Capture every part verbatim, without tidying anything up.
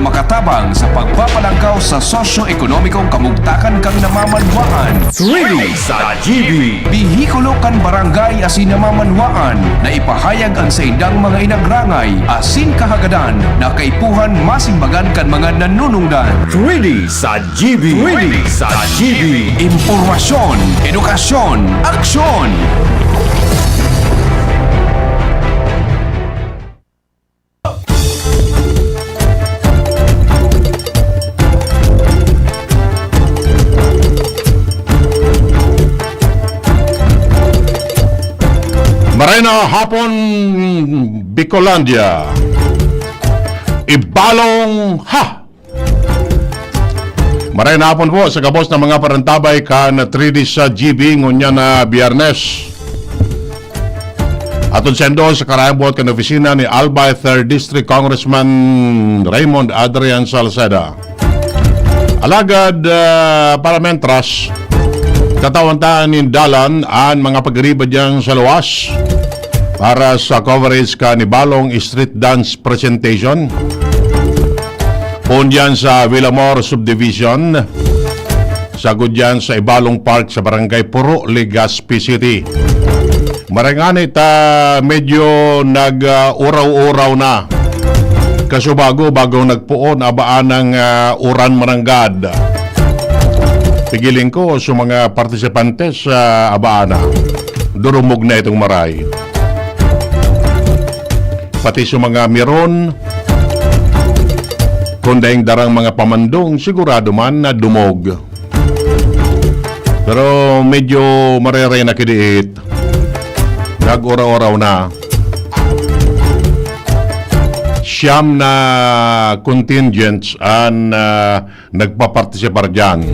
Makatabang sa pagpapalangkaw sa sosyo-ekonomikong kamugtakan kan namamanwaan. Three D sa G B. Bihikulo kan barangay asin namamanwaan na ipahayag an saindang mga inagrangay asin kahagadan na kaipuhan masimbagan kan mga nanunungdan. Three D sa G B. Three D sa G B. Impormasyon, edukasyon, aksyon. Maray na hapon, Bicolandia. Ibalong ha! Maray na hapon po sa gabos na mga parantabay kan three D sa G B ngunyan na Biyernes. Atod saindo sa karayang buot kan opisina ni Albay Third District Congressman Raymond Adrian Salceda. Alagad, ah, para mentras, tatawan ta nin dalan an mga pagriba diyan sa luwas para sa coverage kan Ibalong Street Dance Presentation. Poon diyan sa Villamor Subdivision, sagkod diyan sa Ibalong Park sa Barangay Puro, Legazpi City. Maray ngani ta medyo nag, ah, uraw-uraw na. Kaso bago, bago nagpoon, abaan ang, ah, uran mananggad. Pigiling ko sa mga partisipantes sa abaan na. Durumog na itong maray. Pati sa mga miron, kung daing darang mga pamandong, sigurado man na dumog. Pero medyo marere na kidiit. Nag-uraw-uraw na. Siyam na contingents an, ah, nagpapartisipar diyan.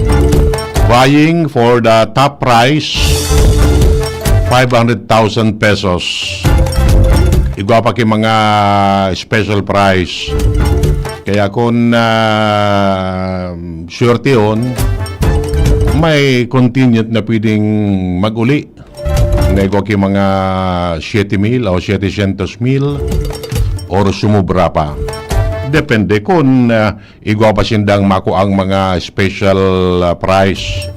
Vying for the top prize, five hundred thousand pesos. Igwa pa ki mga special prize. Kaya kung, ah, swerte yun, may contingent na pwedeng mag-uli. Naigwa ki mga siete mil o setecientos mil or sumobra pa. Depende kung, ah, igwa pa sindang makuang mga special, ah, prize.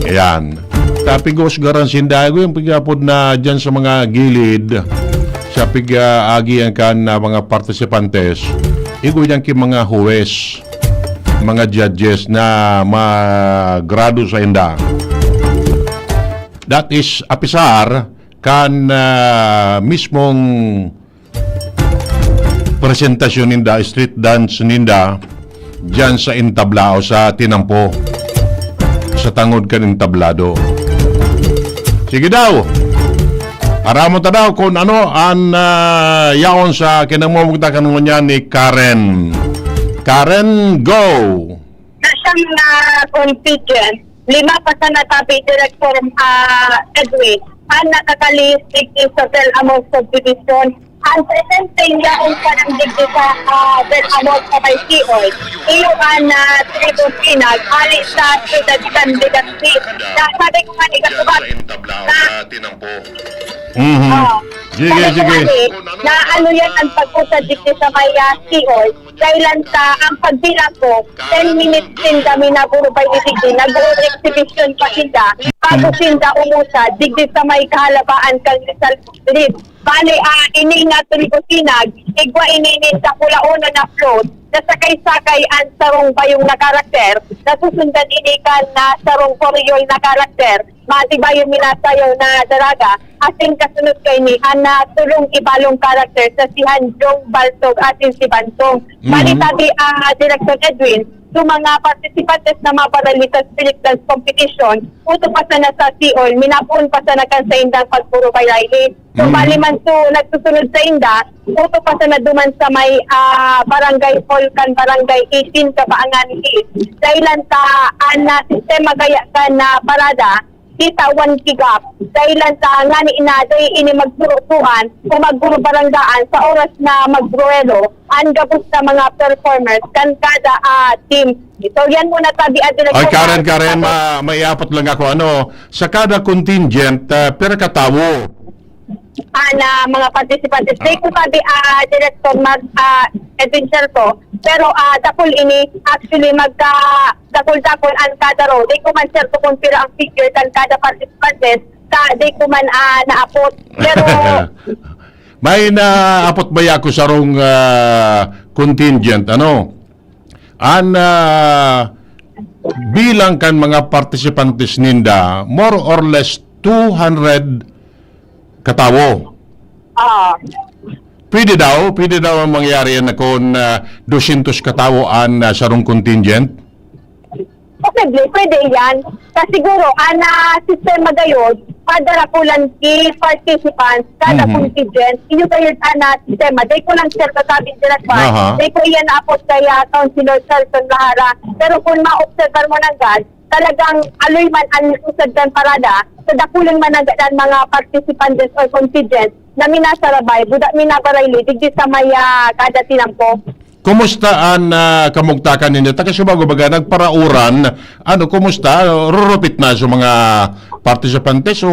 Ayan. Tapigos garan sinda, yung pigapod na dyan sa mga gilid, sa pig-, ah, agian kan na mga partisipantes, igwa dyan ki mga huwes, mga judges na magrado sa inda. That is, apisar kan, ah, mismong presentasyon ninda, street dance ninda, diyan sa entabla o sa tinampo, sa tangod kan entablado. Sige daw, aramon ta daw kung ano an, ah, yaon sa kinamumugtakan ngunyan ni Karen. Karen, go! Sa siyam na contingent, lima pa sana tabi, Director, ah, Edwin, ang nakakalihis digdi sa Del Amor Subdivision. Ang presenteng yaon pa ng digdi sa, ah, Del Amor sa may Siol. Iyo ang, ah, tribunsinag, hali sa siyudad kan Legazpi. Na sabi ko nga, igatubag na Mhm. Oo. Sige, sabi ko sige. Nga, eh, na ano yan ang pag-usad digdi sa may, ah, Siol? Dahilan sa ang pagbilang ko, ten minutes sinda minaburubay ni digdi, nag-exhibition pa sinda, bago sinda umusad, digdi sa may kahalabaan kan Rizal Street. Bale, ah, ini nga tribusinag, igwa ini nin dakulaonon na float, na sakay-sakay an sarong bayong na karakter, nasusundan ini kan, ah, sarong koryol na karakter, matibay yung minasayaw na daraga, asin kasunod kaini, an, ah, tulong ibalong karakter sa si Hanjong, Baltog, asin si Bantong. Bali, mhm, sabi, ah, Director Edwin, sa mga partisipantes na maparali sa Spirit Dance Competition, uto pa sana sa Siol, minapoon pa sana kan saindang pagpuro bayraylin. So, mhm, bali man so, nagsusunod sa inda, uto pa sana duman sa may, ah, barangay hall kan Barangay eighteen, Kabaangan East. Dahilan ta, an, ah, sistema gaya kan, ah, parada, kita wan kigap. Dahilan ta ngani na dai ini magsurusuan o magburubaranggaan sa oras na magruwelo an gabos na mga performers kan kada, ah, team. So, yan muna tabi, ah, Director. Ay, Karen, Karen, ma-, maiapot lang ako. Ano, sa kada contingent, ah, pira ka tawo? ah, na mga participantes. Di ko sabi, ah, Director Mag, ah, Edwin Sherto, pero, ah, dakul ini, actually, magka, dakul-dakul an kada row. Di ko man sure kung pira ang figure kan kada participantes, sa di ko man, ah, naapot. Pero May naapot ba ako sarong, ah, contingent, ano? An, ah, bilang kan mga participantes ninda, more or less two hundred katawo. Ah. Pwede daw, pwede daw ang mangyari yan na kung, ah, dosyentos katawo an, ah, sarong contingent? Posible, pwede yan. Sa siguro, ana sistema gayod, padarakulan ki participants, kada Mhm. contingent, iyo gayod ana sistema. Di ko lang sure kasabi, Direk Juan. Aha. Di ko iyan naapot kaya Councilor Shelton Lahara. Pero kung maobserbar mo nanggad, talagang aloy man an usad kan parada, sa dakulan man nanggad an mga participants or contingent na minasarabay, buda minabarayli, digdi sa may, ah, kada tinampo. Kumusta an, ah, kamugtakan ninyo? Taga Subago baga, nagparauran. Ano, kumusta? Rurupit na sa mga participantes o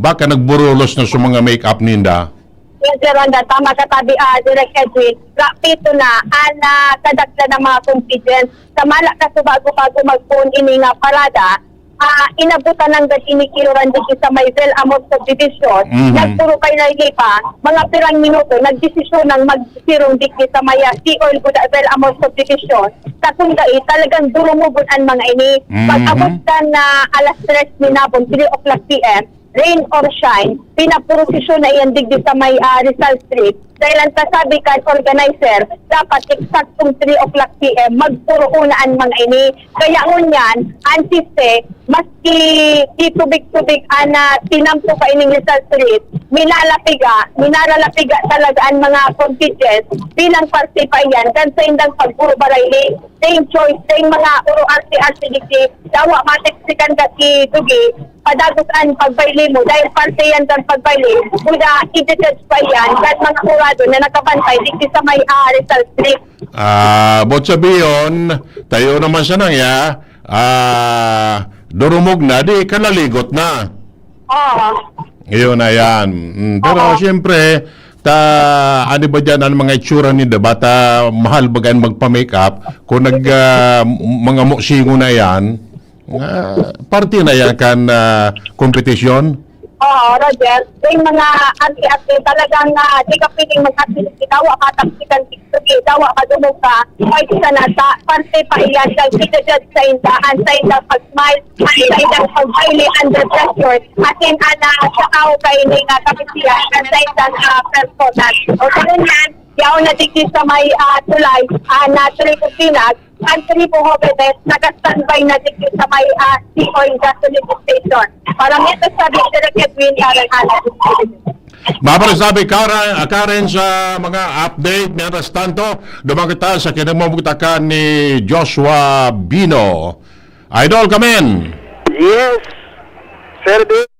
baka nagburulos na sa mga make-up ninda? Yes, Sir Ronda, tama ka tabi, ah, Direk Edwin. Rapito na, an, ah, kadagla ng mga contingent. Sa mala ka Subago bago magpoon ini nga parada, ah, inabutan nanggad ini ki Loran digdi sa may Vel Amor Subdivision. Mhm. Nagpurupay na ini pa, mga pirang minuto, nagdesisyon nang magsirong digdi sa may, ah, Sea Oil Buda Vel Amor Subdivision. Sa kung dai, talagang durumugon an mga ini. Mhm. Pag-abot kan, ah, alas tres ni nabon, three o'clock P M, rain or shine, pinaprosesyon na iyan digdi sa may, ah, Rizal Street. Dahil ang kasabi kan organizer, dapat eksaktong three o'clock P M, magpuro una an mga ini. Kaya ngunyan, an siste, maski di tubig-tubig an, ah, tinampo kaining Rizal Street, minalapiga, minaralapiga talaga an mga contingent bilang parte pa iyan kan saindang pagpuro barayli, same choice, same mga uro arte-arte digdi, dawa matiksikan ka ki dugi, padagos an pagbayli mo, dahil parte yan kan pagbayli. Buda, i-judge pa yan kan mga hurado na nakabantay digdi sa may, ah, Rizal Street. Ah, bot sabiyon, tayo naman sa nang ya, ah, durumog na, di kalaligot na. Oo. Yun na yan. Mm, pero Oo. siyempre, ta, ano ba dyan, ang mga itsura ni, diba? Ta, mahal baga yan magpa-makeup. Kung nag, ah, mga musingo na yan, ah, parte na yan kan, ah, kompetisyon. Oo, Roger. Yung mga arte-arte, talagang, ah, di ka pwedeng mag-arte, dawa ka taksikan, sige, dawa ka dumog ka, kahit sa nasa, parte pa iyan, kag ija-judge sa inda, an sa inda pag-smile, an sa inda pag-smile under pressure, asin ana, sa tao ka ini nga kapisihan, an sa inda nga performance. O, ganun yan, yaon na digdi sa may, ah, tulay, ah, na Trigo Pinag, an Trigo Hobedes, naka-standby na digdi sa may, ah, Sea Oil Gasoline Station. Para mientras sabi, Direk Edwin, Karen Ana. Mapasabi, Karen, Karen, sa mga update. Mientras tanto, duman kita sa kinamumugtakan ni Joshua Bino. Idol, kamen! Yes, Sir Dave.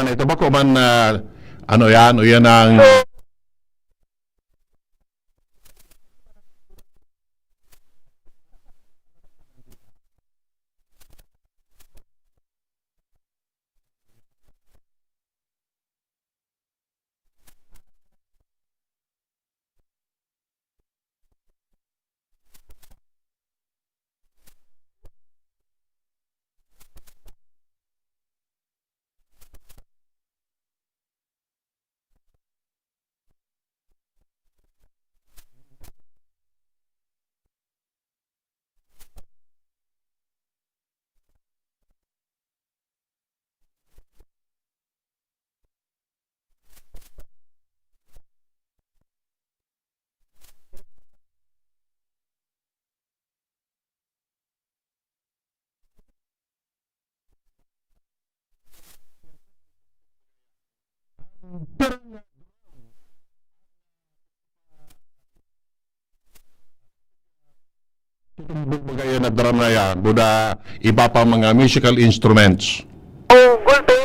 Ito ba ko man, ah, ano yan? O yan ang Itong bagay na drum na yan, buda iba pa mga musical instruments. Oh, gulpi.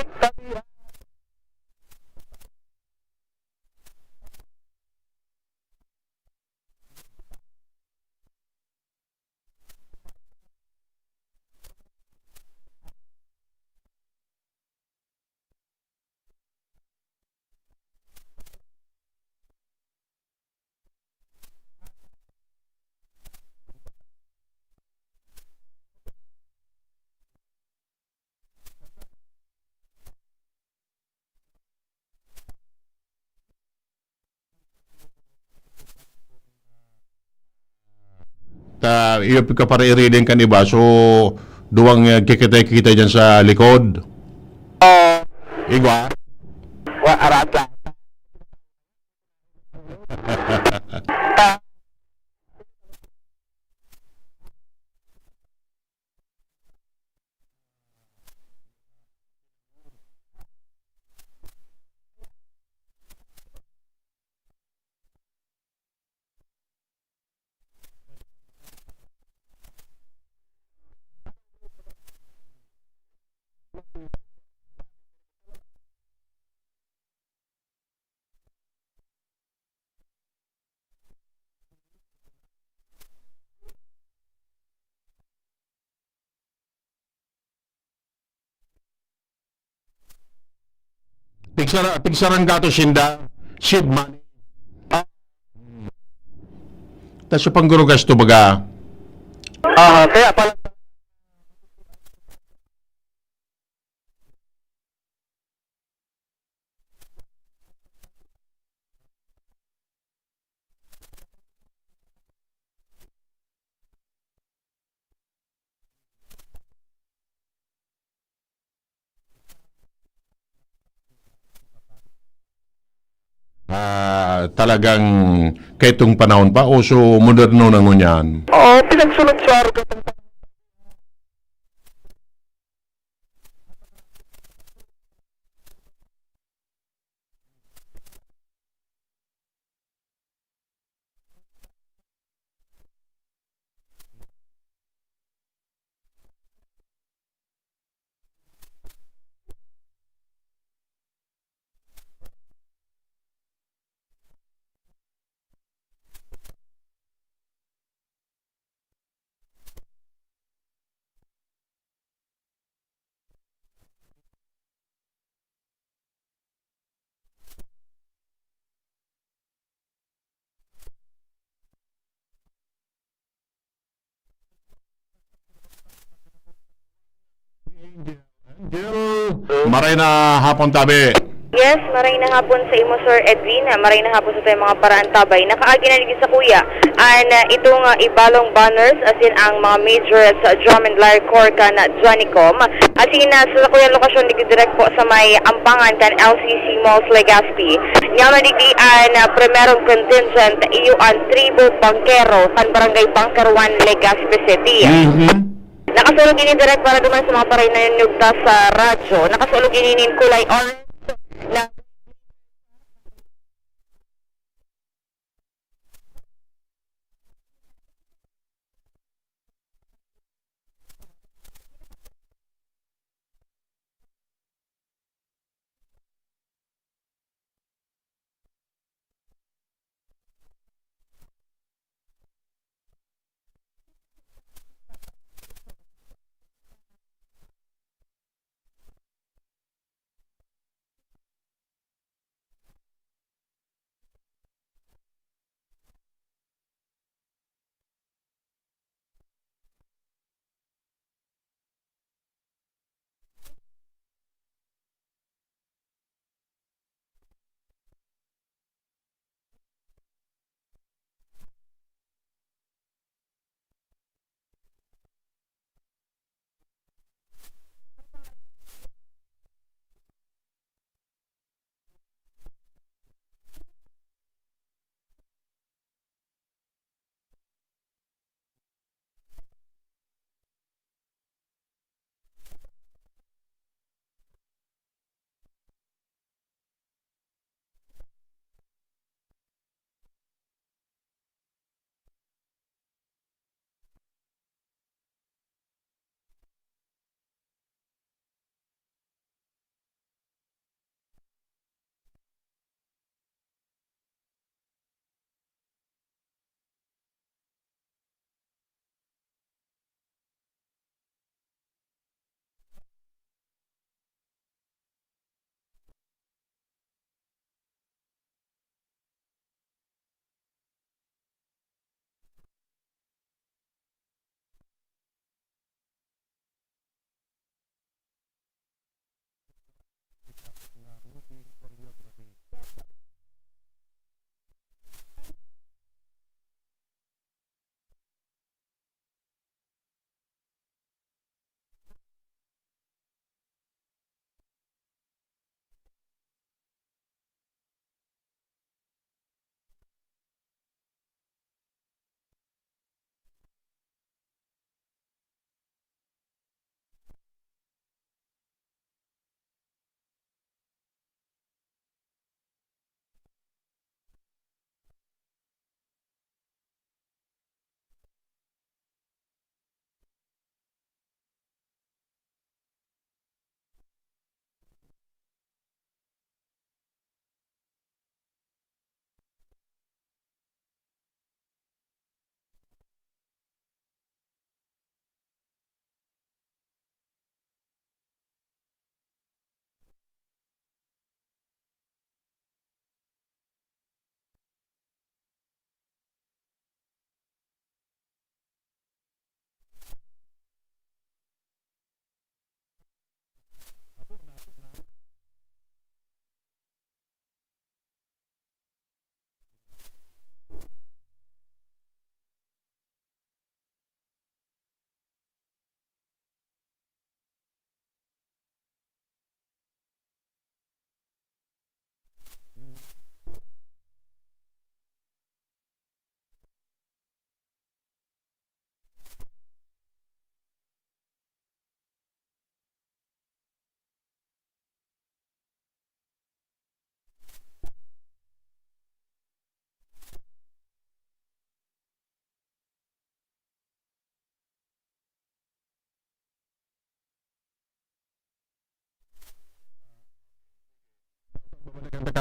Ta, iyo ka para i-reading kan iba. So, duwang, eh, kikita-kita dyan sa likod. Oo. Igwa? Wa, arata. Pigsara-, pigsaranggato sinda, seed money. Ah. Tas sa panggurugasto baga. Ah, kaya pala. Ah, talagang kaitong panahon pa, uso moderno na ngunyan. Oo, pinagsunod sa arog. Angel, maray na hapon, tabi. Yes, maray na hapon sa imo, Sir Edwin. Maray na hapon sa tayong mga paraantabay. Nakaagi na digdi sa kuya an, ah, itong, ah, ibalong banners, asin ang mga major sa Drum and Lyre Corps kan Johnnycom. Asin, ah, sa kuya lokasyon digdi direk po sa may Ampangan kan L C C Malls, Legazpi. Nyaman digdi an, ah, primerong contingent, iyo an Tribo Bankero kan Barangay Bunker One, Legazpi City. Mhm. Nakasulog ini direk para duman sa mga paray na niyugtas sa radyo. Nakasulog ini nin kulay orange na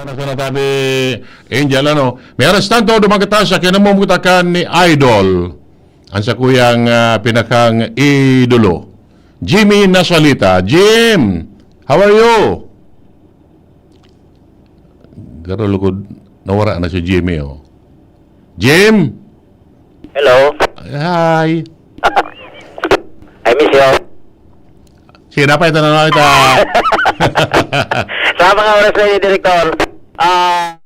Sana, sana tabi, Angel, ano? May aras tanto, duman kita sa kinamumutakan ni Idol. Ang sakuyang, ah, pinakang idolo. Jimmy Nasalita. Jim, how are you? Garo lugod, nawara na si Jimmy, oh. Jim? Hello. Hi. I miss you. Sige, dapat ito na lang ito. Sa mga oras na yun, Director. Ah,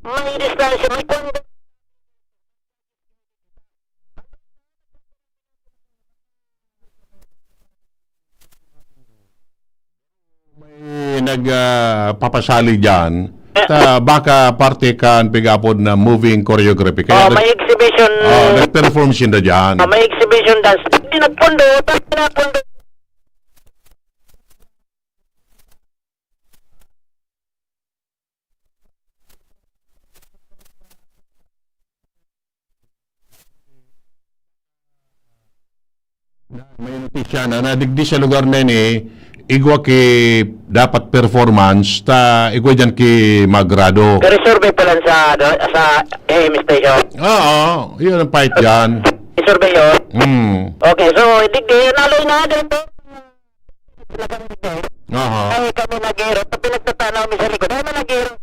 May distansya, may kondo. May nag, ah, papasali diyan. Ta, baka parte kan pig-apod na moving choreography. Kaya Oh, nag-, may exhibition. Oh, nag-perform sinda diyan. Oh, may exhibition dance. Di nagpundo, di nagpundo. Na, may notisya na, na digdi sa lugar na ini, igwa ki dapat performance, ta igwa diyan ki magrado. Pero survey pa lang sa, ano, sa A M station. Oo, yun ang fight diyan. Survey yun? Hmm. Okay, so, digdi, naloy na, dito. Aha. Ay, kami nag-iirot. Sa pinagtatanaw mi sa likod. Ay, man nag-iirot.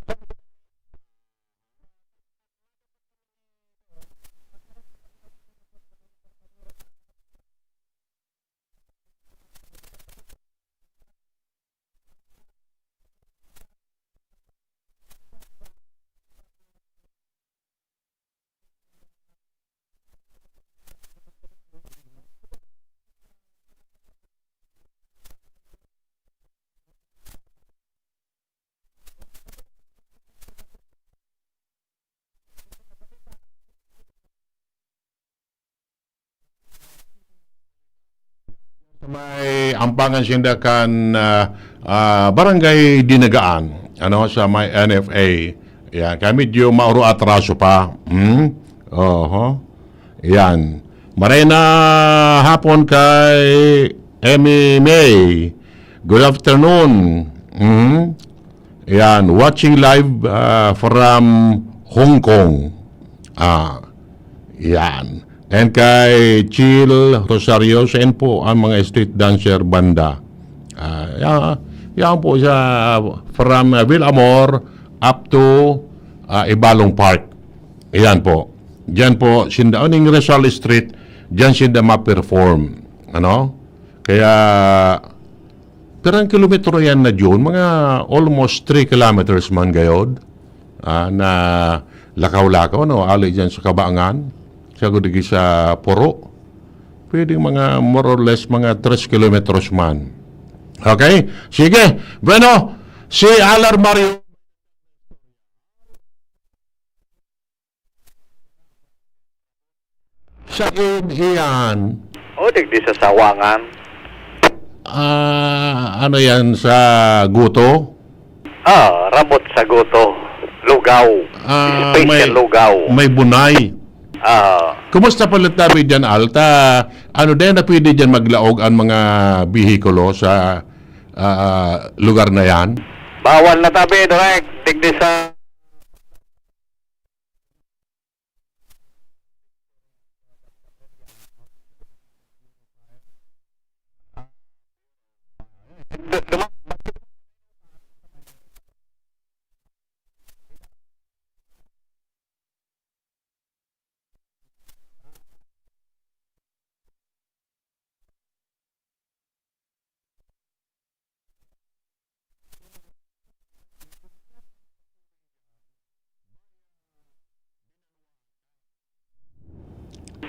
Sa may ampangan sinda kan, ah, ah, Barangay Dinagaan, ano, sa may N F A. Yan, kaya medyo mauro atraso pa. Hmm? Oho. Yan. Maray na hapon kay Emmy May. Good afternoon. Mhm. Yan, watching live, ah, from Hong Kong. Ah, yan. And kay Chill Rosario, siya po ang mga street dancer banda. Ah, ya-, yan po siya from, ah, Villamor up to, ah, Ibalong Park. Ayan po. Diyan po, sinda, aning Rizal Street, diyan sinda ma-perform. Ano? Kaya, pirang kilometro yan na June? Mga almost three kilometers man gayod. Ah, na lakaw-lakaw, no? Ali dyan sa Kabangan, sa gudigi sa Puro. Pwede mga more or less mga tres kilometros man. Okay? Sige. Bueno, si Alar Mario. Sain iyan? O, digdi sa Sawangan. Ah, ano yan, sa Guto? Ah, rabot sa Guto. Lugaw. Ah, Special may, lugaw. May bunay. Ah. Kumusta pala tabi dyan, Alta? Ano din na pwede dyan maglaog ang mga bihikulo sa, ah, lugar na yan? Bawal na tabi, Direk. Digdi sa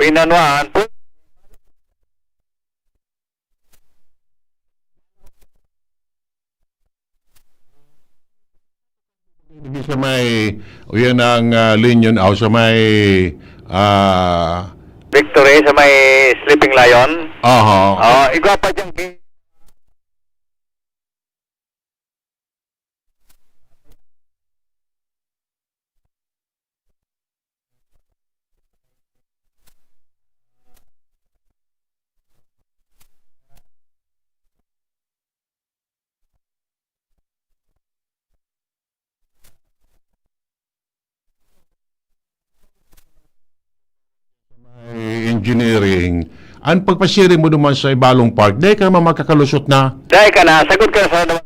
Pinanwaan po. Sa may, o yan ang, ah, Linyon, o sa may, ah, Victory, sa may Sleeping Lion. Aha. Oh, igwa pa dyan. May engineering. Ang pagpasiri mo naman sa Ibalong Park, dai ka naman makakalusot na. Dai ka na, sagod ka na sa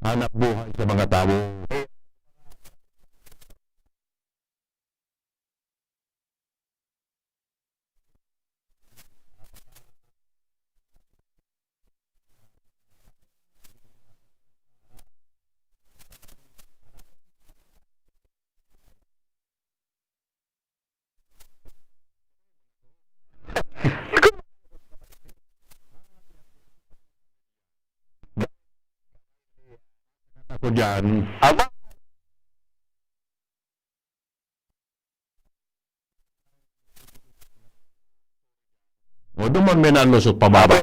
Hanap buhay sa mga tawo. Ako dyan. Aba. O, duman may nalusot pababa.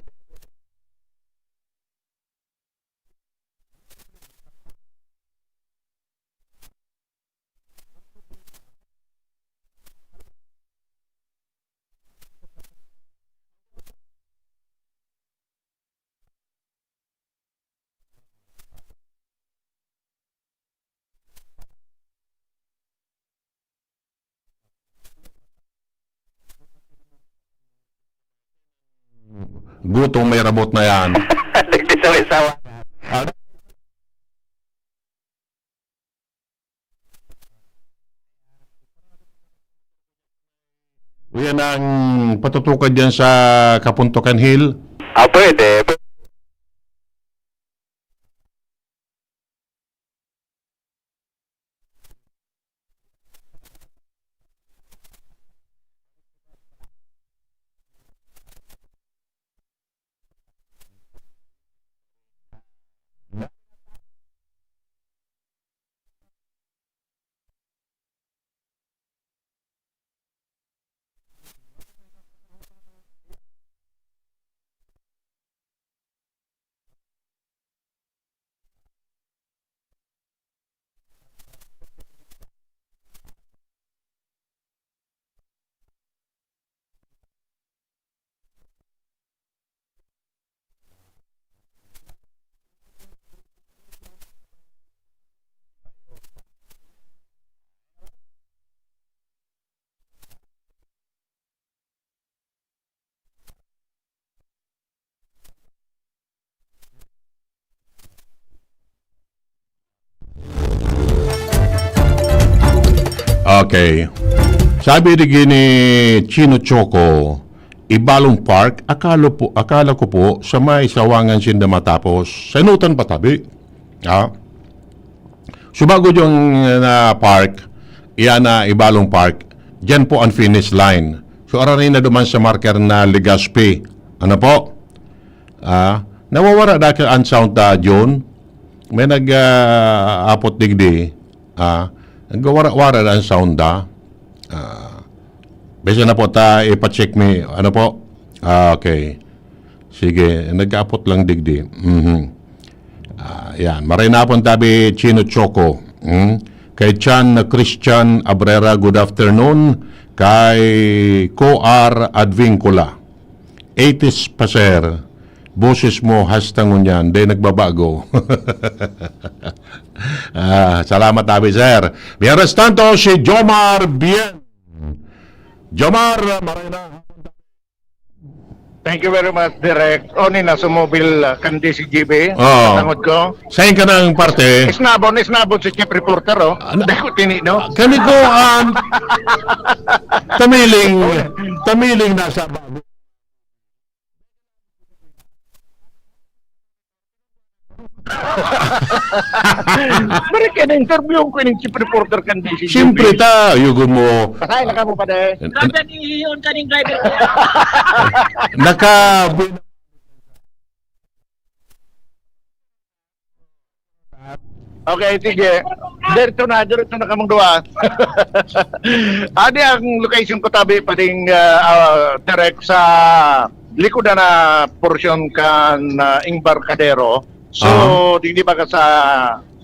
Gutong may rabot na yan. Digdi sa may sawa. Ah. Uyan ang patutukad dyan sa Kapuntokan Hill. Ah, pwede. Okay. Sabi digdi ni Chino Choco, Ibalong Park, akala po, akala ko po sa may Sawangan sinda matapos. Sa Inutan pa tabi. Ha? So, bago yung, uh, na park, iyan na Ibalong Park, diyan po ang finish line. So, arari na duman sa marker na Legazpi. Ano po? Ah, nawawara na ang sound, ah, Jun. May nag, ah, apot digdi. Ah, nagwawara-wara na ang sound, ah. Ah, basta na po ta, ipa-check mi. Ano po? Ah, okay. Sige, nag-aapot lang digdi. Mhm. Ah, yan. Maray na po tabi, Chino Choco. Hmm? Kay Chan Christian Abrera, good afternoon. Kay Coar Advincula. Eighties pa, sir. Boses mo, hasta ngunyan, di nagbabago. Ah, salamat, abi, sir. Mientras tanto, si Jomar Bien. Jomar, maray na. Thank you very much, Direk. O, ni nasa mobile, ah, kan D C G B, Oo. Tangod ko. Saan ka ng parte? Isnabon, isnabon si Chief Reporter, oh. Ano? Dako tini, no? Kami ko, um, tamiling, tamiling nasa bago. Pare, kaya na-interview ko yung chief reporter kan D C G B. Siyempre ta, yugo mo. Pasay na ka mo pa, de. An-, an- Kada nihiyon ka ning driver ko. Naka-, Okay, sige. Diretso na, diretso na kamong duwa. Adi ang location ko tabi, pating, ah, ah, direct sa likod na, na porsyon kan, ah, Embarcadero. So, Aha. Di, di ba ka sa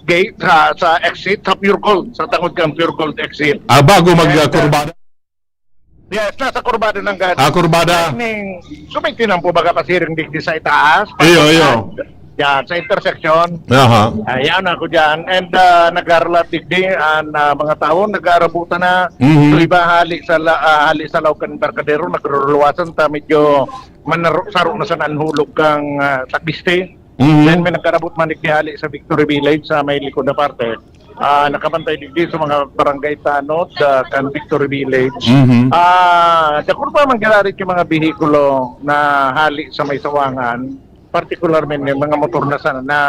gate, sa, sa exit, sa Pure Gold, sa tangod kang Pure Gold exit. Ah, bago mag, And, ah, ah, kurbada? Yes, nasa kurbada ng gad. Ah, kurbada. Timing, so may tinampo baga pasiring digdi sa itaas? Iyo, iyo. Yan, sa intersection. Aha. Ayan ako dyan. And, ah, nagkaralat digdi ang, ah, mga tao, nag-aarabutan na. Mhm. So, iba hali sa la-, ah, hali sa laog kan Embarcadero, nagruluwasan ta, medyo manaro-, saro na sa nanhulog kang, ah, Tagbiste. Mhm. Then may nagkarabot man digdi hali sa Victory Village sa may likod na parte. Ah, nakabantay digdi sa mga barangay tanod, ah, kan Victory Village. Mhm. Ah, dakul pa man girarit yung mga behikulo na hali sa may Sawangan, partikularmente mga motor na sana na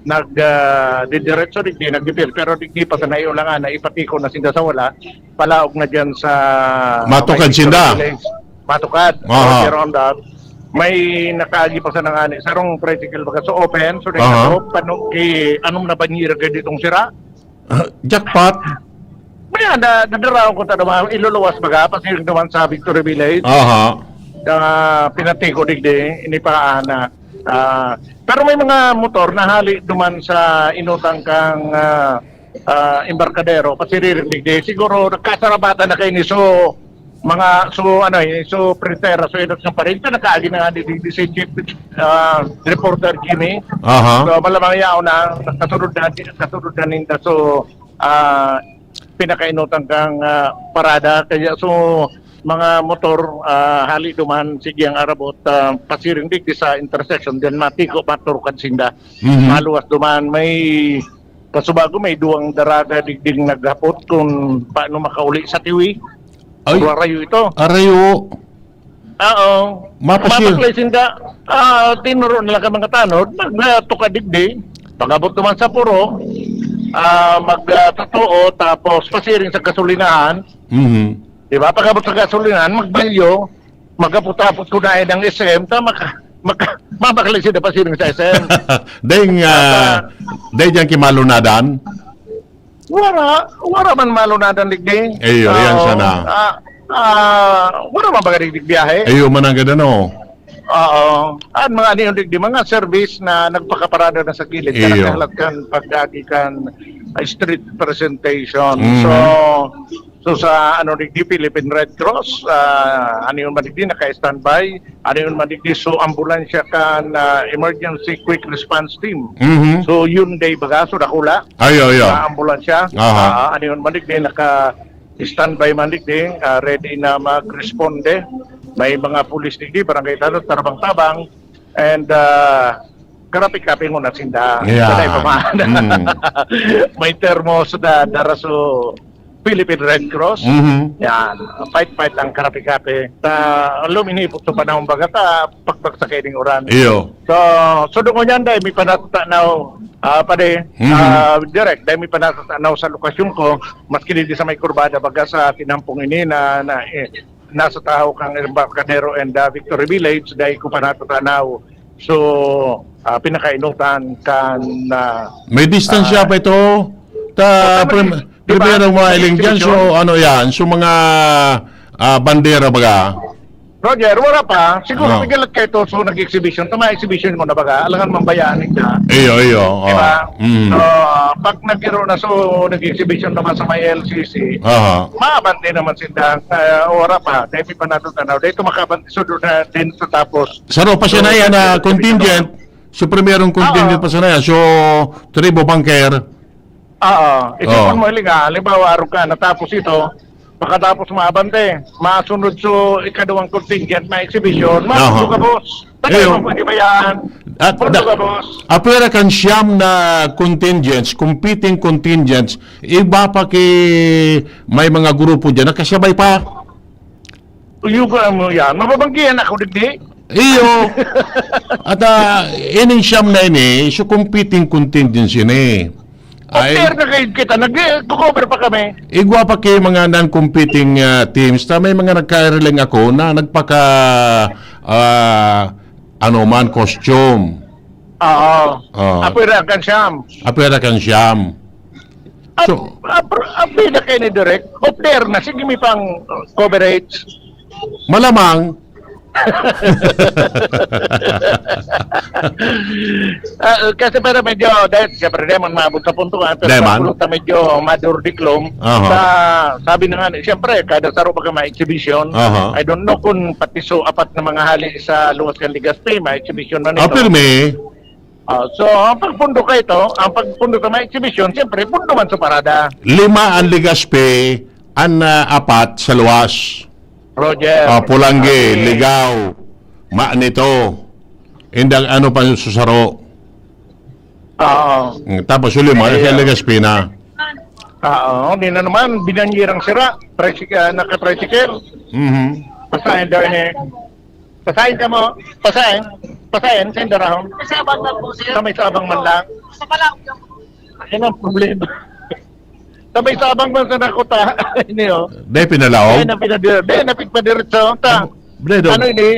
nag, ah, didiretso digdi, nagdipil, pero digdi pa sa naiulangan na ipatiko na sinda sa wala, palaog na dyan sa Matukad may sinda. Village. Matukad. Aha. Roger on that. May nakaagi pa sa nangani. Sarong tricycle baga sa open. So, Aha. Nagkatop, pano, ki, anong nabanyira kayo ditong sira? Ah, jackpot. Kaya na, nadaraw ko ta naman, iluluwas baga, pasiring naman sa Victory Village. Aha. Ah, pinatiko digdi, ini pa ana. Ah, pero may mga motor na hali duman sa inutang kang, ah, ah, embarkadero, pasiriring digdi. Siguro, nagkasarabatan na kayo ni so, mga, so, ano, eh, so, pretera, so, inot ng parinta, nakaagi na nga ni, ni si Chief, ah, Reporter Jimmy. Aha. So, malamang yaon na, kasunod na, kasunod na ninda. So, ah, pinakainutan kang, ah, parada. Kaya, so, mga motor, ah, hali duman, sige ang arabot, ah, pasiring digdi sa intersection, then matiko, maturukad sinda. Mhm. Maluwas duman, may pasubago, may duwang daraga digding naghapot kung paano makauli sa Tiwi. Ay. Puro arayo ito. Arayo. Oo. Mapasir- Mapaklay sinda. Ah, tinuro nila ka mga tanod, magtukad digdi. Pag-abot naman sa puro, ah, mag, ah, totoo, tapos pasiring sa gasolinahan. Mhm. Di ba? Pag-abot sa gasolinahan, magbalyo, magapot-apot ko na ng S M, ta maka-, maka-, mabakal sila pasiring sa S M. Dahil nga, Tama. Dahil dyan kimalunadan? Wara, wara man malunadan digdi. Ayo, ayan Oo, sana. Ah, ah, wara man baga digdi biyahe. Ayo, mananggad ano? Oo. Ang mga ano yun digdi, mga service na nagpakaparada na sa gilid. Iyo. Karang kahalat kan pagdagi kan, ah, street presentation. Mhm. So, so sa ano digdi, Philippine Red Cross, ah, ano yun man digdi, naka-standby. Ano yun man digdi, so ambulansya kan, ah, Emergency Quick Response Team. Mhm. So yun day baga, so dakula. Ayo, ayo. Na ambulansya. Aha. Ah, ano yun man digdi, naka-standby man digdi, ah, ready na magresponde. May mga pulis digdi, barangay tanod, tabang-tabang. And, ah, karapi-kapi mo na sinda. Yeah. Sanay pa man. Mm. May termos na daraso. Philippine Red Cross. Mhm. Yan. Fight-fight ang karapi-kapi. Ta, luminipot sa panahon baga ta, pagbagsak kayo ng uran. Iyo. So, sudungon yan, dahil may panatatanaw, ah, pade, Mhm. ah, direct, dahil may panatatanaw sa lokasyon ko, maski di sa may kurbada, baga sa tinampong ini na, na, eh, nasa tahaw kang Embarcadero and, ah, Victory Village, dahil ko panatatanaw. So, ah, pinakainutan kan, ah, May distansya ah, pa ito. Ta, Okay, prim-, di ba? Primero mga May iling dyan, so exhibition? Ano yan? So mga, ah, bandera baga? Roger, wala pa. Siguro Ah. pigalat kayo to, so nag-exhibition. Tama, exhibition mo na baga. Alangan mambayaan ka. Iyo, iyo. Di ba? Oh. Mm. So, pag nagkiro na, so nag-exhibition naman sa may L C C, Aha. maabante naman sila. Ah, wala pa. Dahil pa natin tanaw. Dahil ito makabante, so doon na din sa tapos. Saro pa siya So, na yan na nag-exhibition contingent. naman. So, primerong contingent Oo. pa siya na yan. So, tribo banker. Oo. Isipon Oo. mo, hiling, ah, halimbawa, araw ka, natapos ito, pagkatapos maabante, masunod so ikaduhang contingent na exhibition, Aha. masunod ka, boss. Ayun. Tagay mo, pwede ba yan? At Punto da-, ka, boss. Apwera kan siyam na contingents, competing contingents, iba pa ki may mga grupo dyan, nakasabay pa. Uyugan mo yan. Mababanggihan ako, digdi. Iyo. At, ah, ining siyam na ini, so competing contingency ni. Ay, Fair na kayo kita. Nag-cover pa kami. Igwa pa kay mga non-competing, ah, teams. Ta may mga nagkairelang ako na nagpaka, ah, ano man, costume. Oo. Oo. Apwera kan siyam. Apwera kan siyam. Ap-, So, ap-, apwera kayo ni Direk. Off there na. Sige, may pang coverage. Malamang. Ah, kasi pero medyo, dahil siyempre, di man maabot sa punto, ah, pero Di man. sa pulot na medyo madurdiklom. Aha. Sa, sabi na nga, siyempre, kada saro baga may exhibition. Aha. I don't know kung pati so apat na mga hali sa luwas kan Legazpi, may exhibition man Ah, ito. Pirmi. Ah, so, ang pagpundo ka ito, ang pagpundo sa mga exhibition, siyempre, pundo man sa parada. Lima ang Legazpi, ang, ah, apat sa luwas. Roger. Ah, Pulangge, Okay. Ligao, Maanito. Indang ano pa yung susaro. Oo. Mm, tapos yung lima, Ayun. sa Legazpi na. Oo, di na naman, binanyirang sira. Tricyc-, ah, naka-tricycle. Mhm. Basta, and then, eh, Pasahin ka mo. Pasahin. Pasahin, sa Indarahon. Sa may sabang man lang. Sa Palaw. Yan ang problema. Sa may sabang man sa nakuta. Ini, oh. Dahil pinalaog? Dahil na pinadir-, dahil na pigpadiretso. Ta, Dahil daw. ano ini?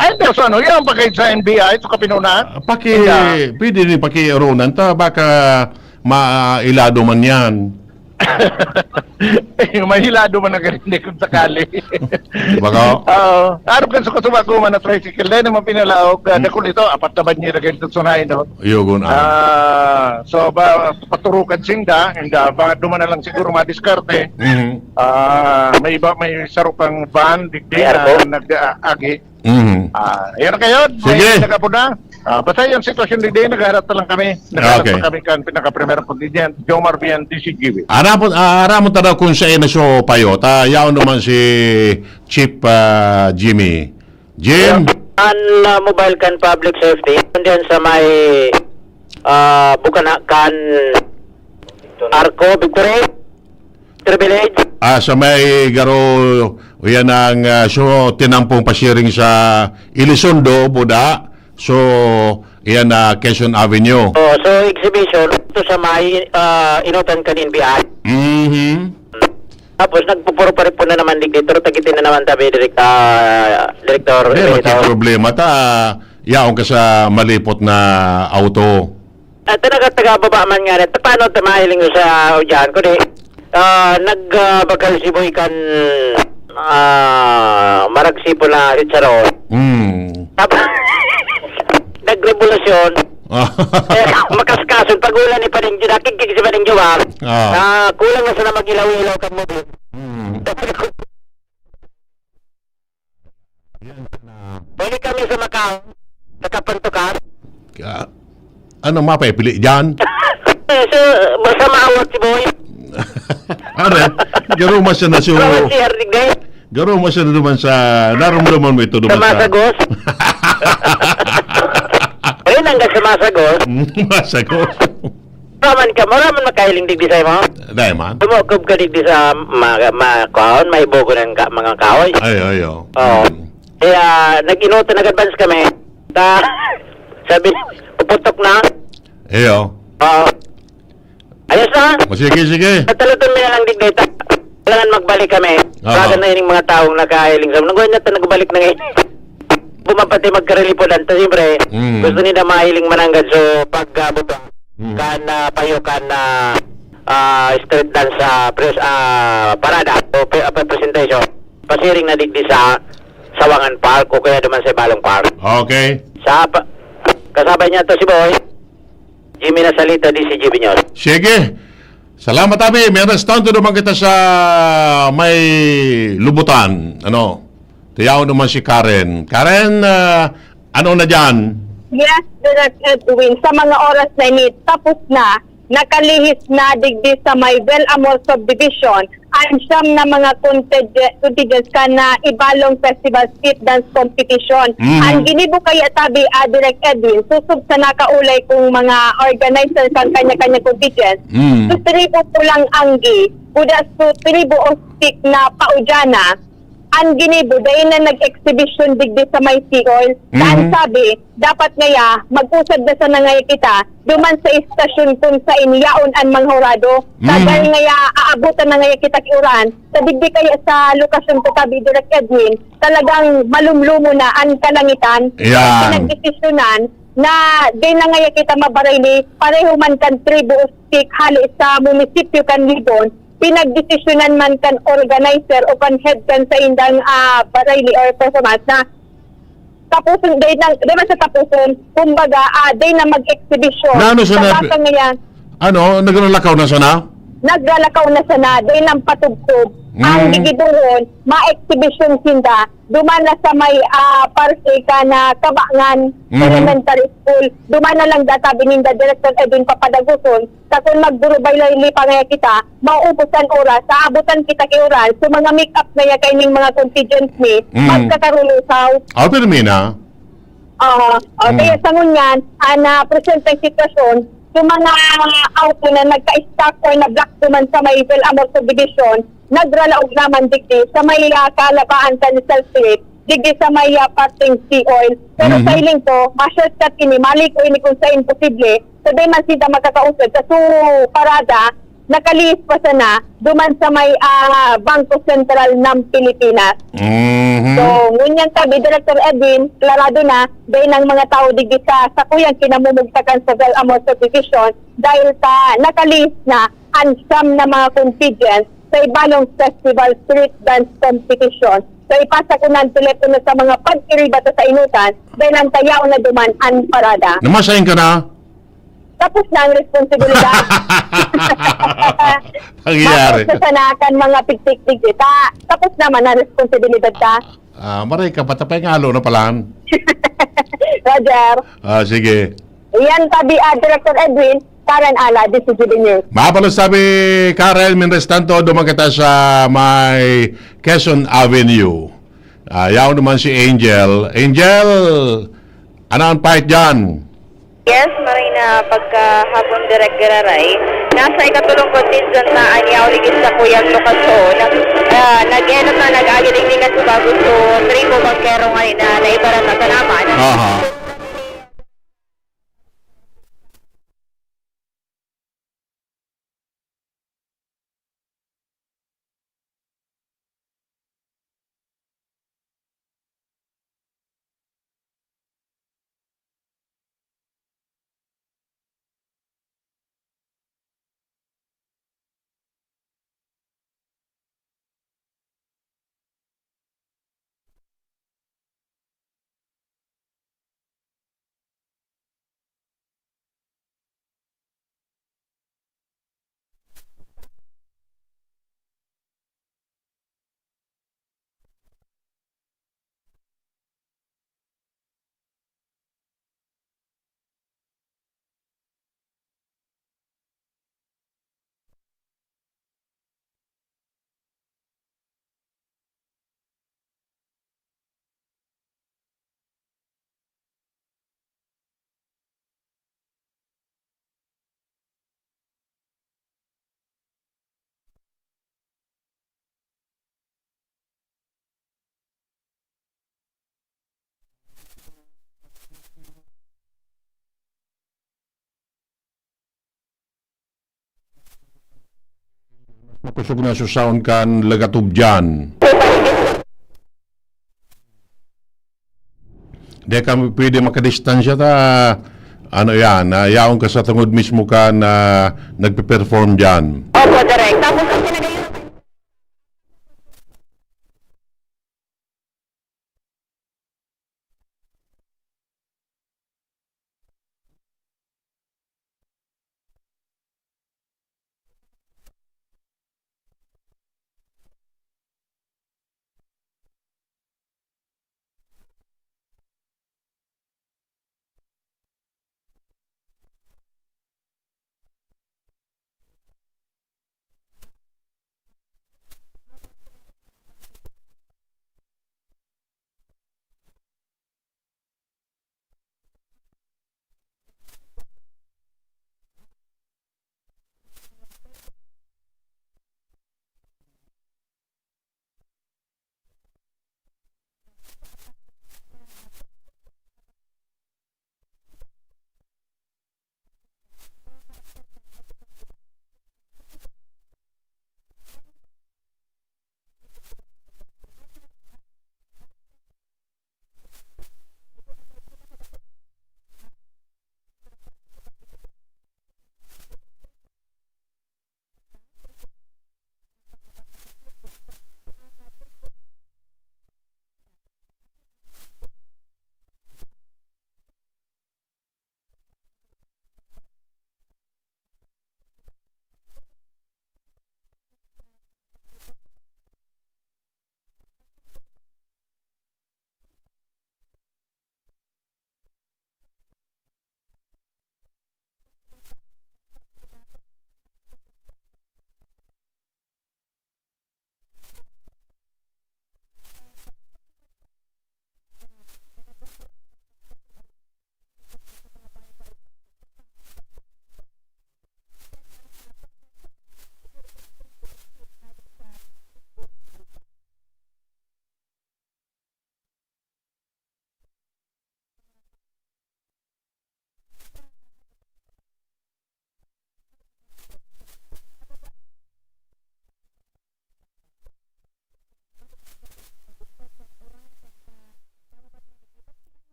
Ay, daw sa ano? Yan ang pagkain sa N B I, sa Kapinuna. Ah, paki-, Hindi. pwede rin pakiaronan ta. Baka mailado man yan. Mahilado man ang karindi kung sakali. Baka. Oo. Arog kan suka-suka ko man na tricycle. Dahil naman pinalaog, ah, Hmm. dakul ito, apat na banyera ganito sa unahin, no? Iyogon, ah. Ah, so, ba, paturukan sinda, and, ah, baka duman na lang siguro madiskarte. Mhm. Ah, may iba, may sarupang van, digdi May na arko? nag-aagi. Mhm. Ah, yan na kayo. Sige. May nagapuna. Ah, basta yung sitwasyon, digdi, naghaharap na lang kami. Naghaharap Okay. na kami kan pinaka-primero contingent, Jomar Vian, D C G B. Aramon, ah, aramon ta daw kung siya ay nasupayo. Ta, yaon naman si Chief, ah, Jimmy. Jim? An, ah, mobile kan public safety, diyan sa may, ah, Bukana kan Arco, Victory, Victory Village. Ah, sa may garo, yan ang, ah, so, tinampong pasiring sa Elizondo, Buda. So, yan, ah, Quezon Avenue. Oh, so, exhibition, ito sa may, ah, inutan kan N B I. Mhm. Tapos nagpupuro-pari po na naman digdi, pero tagitin na naman tabi, Direk-, ah, Direktor Hindi, Emeritus. Problema ta, yaon ka sa malipot na auto. Ah, talaga, taga-baba man nga rin. Paano ta mahiling sa udyaan ko, di? Ah, nag, ah, bagal si Boy kan, ah, maragsipo na chicharon. Hmm. Tapos, nagrevolusyon. Eh, makaskason, pag ulan ni Paning Jun, nakikig si Paning Jun, ha? Ah. Ah, kulang na sana mag-ilaw-ilaw kan mobil. Hmm. Yan na. Balik kami sa Macau, nakapantukar. Ka-, ano, mapapili dyan? Eh, so, basta maawat si Boy. Ano? Garuma siya na siya. Basta si Herdig na eh. Garuma siya na naman sa, narumdaman mo ito Sa naman sa Masagos. Ayun, hanggang sa Masagos. Masagos. Naman Sa mura man makahiling digdi sa imo. Dai man. Kumukob ka digdi sa ma-, ma-, kaon, maibogon ang ka-, mga kahoy. Ay, ay, oh. Oo. Mm. Kaya nag-inutan, nag-advance kami. Ta-, sabi, puputok na. Iyo. Oo. Ayos na. O, sige, sige. Tatulutan mi na lang digdi ta. Kailangan magbalik kami. Aha. Baga na ining mga taong nakahiling sa nagwanyat na nagbalik na ngayon. Bumabati magkarelipodan. Ta, siyempre, Mm. gusto nila mahiling mananggad. So, pag, ah, buto, Mm. kan, ah, payo kan, ah, ah, street dance sa pres-, ah, parada o pre-, ah, presentation, pasiring na digdi sa Sawangan Park o kaya naman sa Balong Park. Okay. Sa pa-, kasabay niya to si Boy, Jimmy Nasalita, D C G B News. Sige. Salamat, abi. Mientras tanto, duman kita sa may Lubutan. Ano? Tiyaw naman si Karen. Karen, ah, ano na dyan? Yes, Direk Edwin. Sa mga oras na ini, tapos na. Nakalihis na digdi sa may Bel Amor Subdivision ang siyam na mga contingent, contingents kan, ah, Ibalong Festival Street Dance Competition. Mhm. Ang ginibo kaya tabi, ah, Direk Edwin, susob sa nakaulay kung mga organizer kan kanya-kanyang contingent, Mhm. su tribo pulang anggi, buda su tribo o stick na paudyana, ang ginibo, dai na nag-exhibition digdi sa may Seaoil. Saan Mhm. sabi, dapat ngaya, mag-usad na sana ngaya kita, duman sa istasyon kun saen yaon an mga hurado. Mhm. Tagal ngaya, aabotan na ngaya kita ki uran. Sa digdi kaya sa lokasyon ko, tabi, Direk Edwin, talagang malumlumo na an kalangitan. Yan. Pinagdesisyonan na di na ngaya kita mabarayli, pareho man kan tribo o stick hali sa munisipyo kan Libon, pinagdesisyonan man kan organizer o kan head kan saindang, ah, barayli or performance na tapuson, dai na, dai man sa tapuson, kumbaga, ah, dai na mag-exhibition. Na ano siya sa na, baka ngayon, ano, nagralakaw na siya na? Nagralakaw na siya na, dai nang patubtob. Ang Mm. gigibohon, ma-exhibition sinda, duman na sa may, ah, parke kan Kabangan Mhm. Elementary School. Duman na lang data bininda Director Edwin Papadaguson, Sa kun magburubaylay pa ngaya kita, maubos an oras, aabotan kita ki uran. So, mga make-up ngaya kaining mga contingents mi, Mm. magkakarulusaw. Ah, pirmi na. Oo. O, Mm. kaya sa ngunyan, an, ah, presenteng sitwasyon, so, mga auto na nagka-stuck or na-block duman sa may Del Amor Subdivision, nagralaog naman digdi sa may, ah, kalabaan sa Rizal Street, digdi sa may, ah, parteng Seaoil. Pero Mhm. sa hiling ko, ma-shortcut ini, mali ko ini kung sa imposible, Sabay man sinda makakausad sa su parada, nakalihis pa sana duman sa may, ah, Bangko Sentral ng Pilipinas. Mhm. So, ngunyan tabi, Director Edwin, klarado na, dahil ang mga tao digdi sa sakuyang kinamumugtakan sa Del Amor Subdivision, dahil ta nakalihis na an siyam na mga contingent sa Ibalong Festival Street Dance Competition. So, ipasa ko na ang telepono sa mga pag-iriba ta sa inutan, dahil ang tayaon na duman an parada. Namasahin ka na? Tapos na ang responsibilidad. Pangyayari. Tapos na sana kan mga pigtik-pigtik. Ta-, tapos naman ang responsibilidad ta. Ah, maray ka, patapay nga alo na palan. Roger. Ah, sige. Iyan tabi, ah, Director Edwin, Karen Ala, D C G B News. Mapalos tabi, Karen, mientras tanto, duman kita sa may Quezon Avenue. Ah, yaon naman si Angel. Angel, ano ang fight dyan? Yes, maray na pagkahapon, Direk Gararay. Nasa ikatulong contingent na an yaon digdi sa kuyang lokasyon. Ah, nag-enot na nag-agi digdi kan Subago. So, tribo, bankero ngayon na naibarat na tanaman. Aha. Kusog na sa sound kan Lagatub dyan. Di ka pwede makadistansya ta, ano yan, ah, yaon ka sa tungod mismo kan nagpe-perform dyan. Opo, direk. Tapos ang pinag-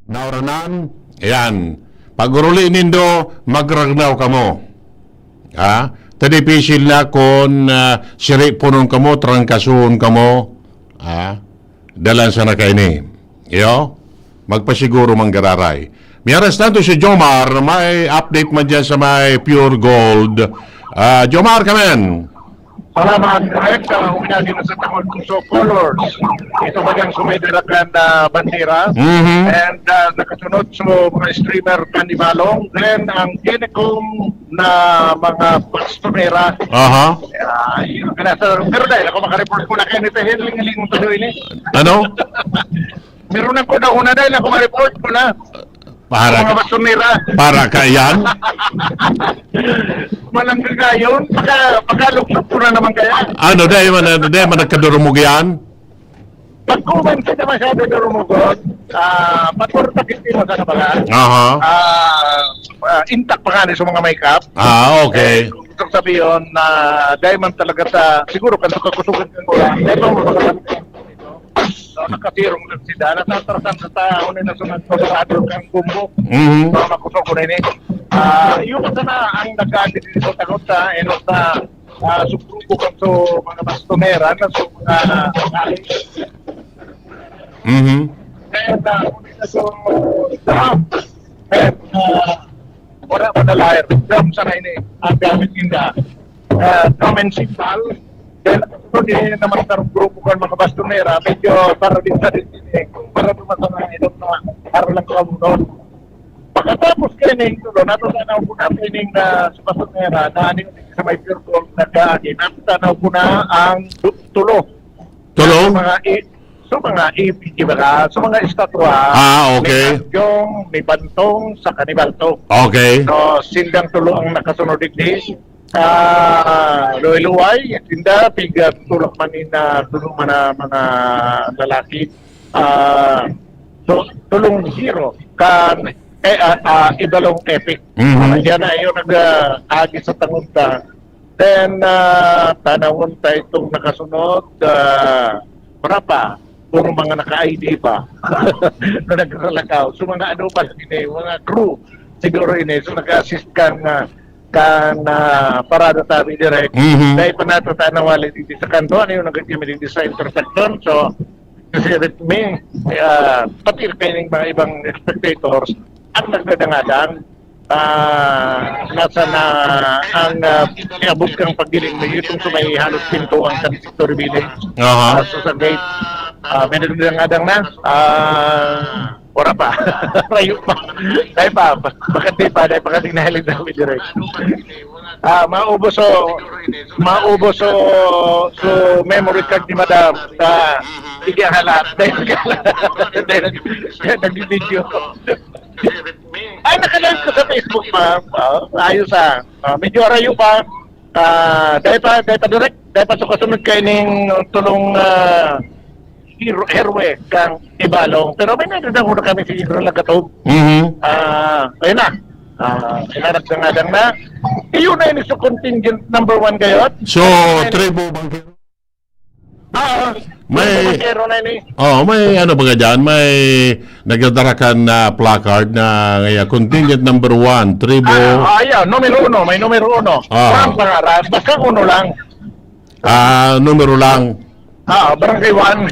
Nauranan, ayan. Pag-uruli nindo, magragnaw kamo. Ha? Ta dipisil na kun, ah, siriponon kamo, trangkasoon kamo. Ha? Dalan sana kaini. Iyo? Magpasiguro manggararay. Mientras tanto si Jomar, may update man dyan sa may Pure Gold. Ah, Jomar, kamen. Salamat, Rex. Sa una din sa Tacol Puso Colors. Ito ba diyang sumidira kan, ah, bandera? Mhm. And, ah, nakasunod sa mga streamer kan Ibalong. Then, ang Kinecom na mga bastonera. Aha. Ah, yun, kaya sa, pero dahil ako makareport ko na kayo nito, hiling-hiling mo to, ini. Ano? Meron ako na una dahil ako ma-report ko na. Para Mga ka, bastonera. Para ka yan? Walang gagayon. Pagka, pagkaluksok ko na naman kaya. Ano, dahil man, ano, dahil man nagkadurumog yan? Pagkuman ka naman siya, durumog ko. Ah, paturta, hindi mo sa kabalaan. Aha. Ah, ah, intact pa nga ni sa mga makeup. Ah, okay. Eh, kung gusto sabihin na dahil man talaga sa, siguro, kan kakusugan ko, dahil man So, nakasirong lang sila. Natatrasan sa taon na sunod sa Senado kang Bumbo. Mhm. Mga makusog ko na ini. Ah, yung sana ang nag-aandi dito sa takot sa, eno sa, ah, subrubo kan so mga bastonera na so mga, ah, Mhm. Kaya na, so, ah, kaya, ah, wala pa na liar. Drum sana ini ang gamit ninda. Ah, drum and cymbal. Then, ito din naman sa grupo kan mga bastonera, medyo para din sa din, eh, para naman sa mga ilong na para lang sa ulo. Pagkatapos kayo na yung tulo, nato sana ako na training na sa bastonera, na ano yung sa may pure gold na daan, eh, nato sana ako na ang du-, tulo. Tulo? Mga i-, So, mga i-, ibaga, so, mga estatwa Ah, okay. ni Kadyong, ni Bantong, saka ni Baltog. Okay. So, sindang tulo ang nakasunod digdi. Ah, luway-luway, sinda, piga tulak man ni na tulo man na mga lalaki. Ah, so, tulong zero kan, eh, ah, ah, Ibalong Epic. Mhm. Yan na, yun nag, ah, agi sa tangod ta. Then, ah, tanawon ta itong nakasunod, ah, wala pa. Puro mga naka-I D pa na naglalakaw. So, mga ano pa ini, mga crew siguro ini. So, nag-assist kan, ah, kan, ah, parada tabi direct. Mhm. Dahil pa natatanaw wali dito sa kanto, ano yung nagkakami dito sa intersection. So, kasi with me, ah, pati kaining mga ibang spectators, ang nagdadangadang, ah, nasa na ang, ah, iabot kang pagdiling mo, itong sa may halos pintuan sa Victory Village. Aha. Ah, so sa gate, ah, may nagdadangadang na. Ah, wala pa. Rayo pa. Dahil pa, baka di pa, dahil pa kasi nahilig na kami direct. Ah, maubos so, maubos so, so memory card ni Madam sa sige ang halat. Dahil, dahil, dahil nag-video. Ay, naka-live ko sa Facebook, ma'am. Ah, ayos, ah. Ah, medyo arayo pa. Ah, dahil pa, dahil pa direct, dahil pa sa kasunod kayo ning tulong, ah, hero-, herwe kang Ibalong. Pero may nagdadang muna kami sa Ibrahim Lagatog. Mhm. Ah, ayun na. Ah, inarag na nga lang na. Iyon na yun sa contingent number one kayo. So, Ayun. Tribo Bangkero. Ah, May Tribo Bangkero na yun eh. Oh, may ano ba ka dyan? May nagdadara ka na placard na ngaya, contingent number one, Tribo. Ah, ah, yeah, numero uno, may numero uno. Ah. Walang pangalan, basta uno lang. Ah, numero lang. Ah, Barangay one.